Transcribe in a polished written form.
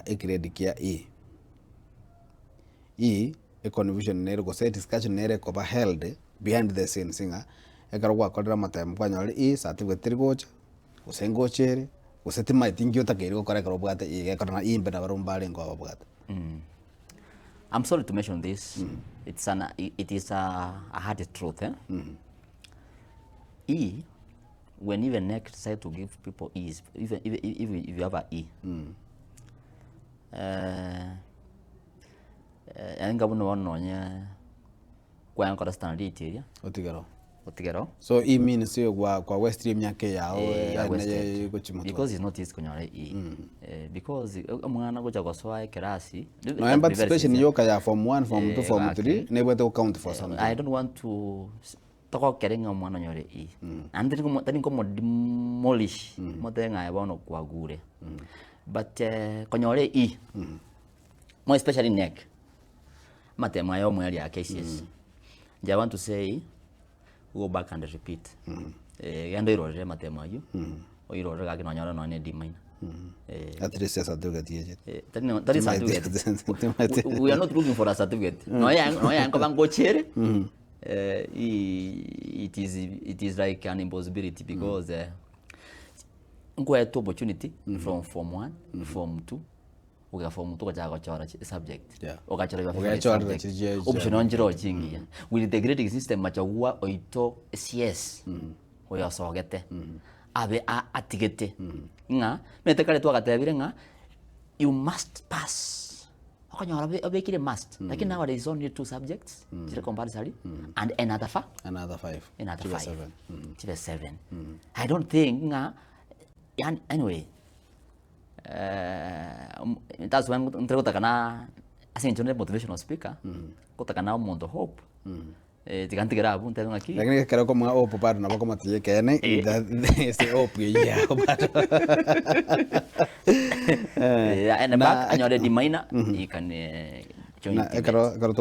Egrade kia E. E, econfusion nere gose ediscussion nere ekoba held behind the scenes ng'a ekero gwakorire amatemo kwanyorire E, certificate teri gocha, gose ngocha ere, gose timaeti nki otakeire gokora ekero obwate E, gekora na E mbe nabarobwo mbarenge ababwate. I'm sorry to mention this. It's an it is a, a hard truth. Eh? E, when even NEC decide to give people E's, even even even if you have a E, eh, eh, enga buna bono nonye kwankora standard eight eria, Otigere oo. otigere oo. So E means gwa kwa westire emiaka eyao Eh, yaani wasted. naye gochia motwe. Because it's not easy konyora E. Eh, because omwana gocha gosoa ekerasi, Nonya participation yoka ya form one, form two, form three, nebwate go count for something. I don't want to togokere ng'a omwana onyore E. Naende tari komo tari nkomo demolish, motebe ng'a aye bono kwagure. But konyora E, more especially KNEC, amatemo aya omweri a KCSE, inche I want to say, go back and repeat. Genda oirorere amatemo aywo, oirorere gaki nonyore nonye ne D minor. At least a certificate yechete. Eh, tari no- tari Timaeti- certificate. timaeti. We- we are not looking for a certificate. Nonya nonya nkoba ngochere, eh, i- it is it is like an impossibility because eh, nkoetwa opportunity from form 1 form 2 goika form 2 gochaka gochora chi subject Yeah. ogachora your favorite Ogechorera subject chiria chia- option onchire ochingiya with the grading system machagua oito CS oyosogete abe a- atigete ng'a omanyete kare twagatebire ng'a you must pass okonyora obe- obekire must lakini nowadays only two subjects chire compulsory and another fa Another five. another Chibe five seven. chibe seven i don't think ng'a yani anyway that's why ntari gotaka na ase eng'encho nde motivational speaker gotaka na omonto hope tiga ntigere abwo ntebe ng'aki. Lakini ekero okomoa hope bado nabo okomotigia ekeene that ase hope eywo yago bado. And Na back anyore D minor he can join na TVET. ekero ekero.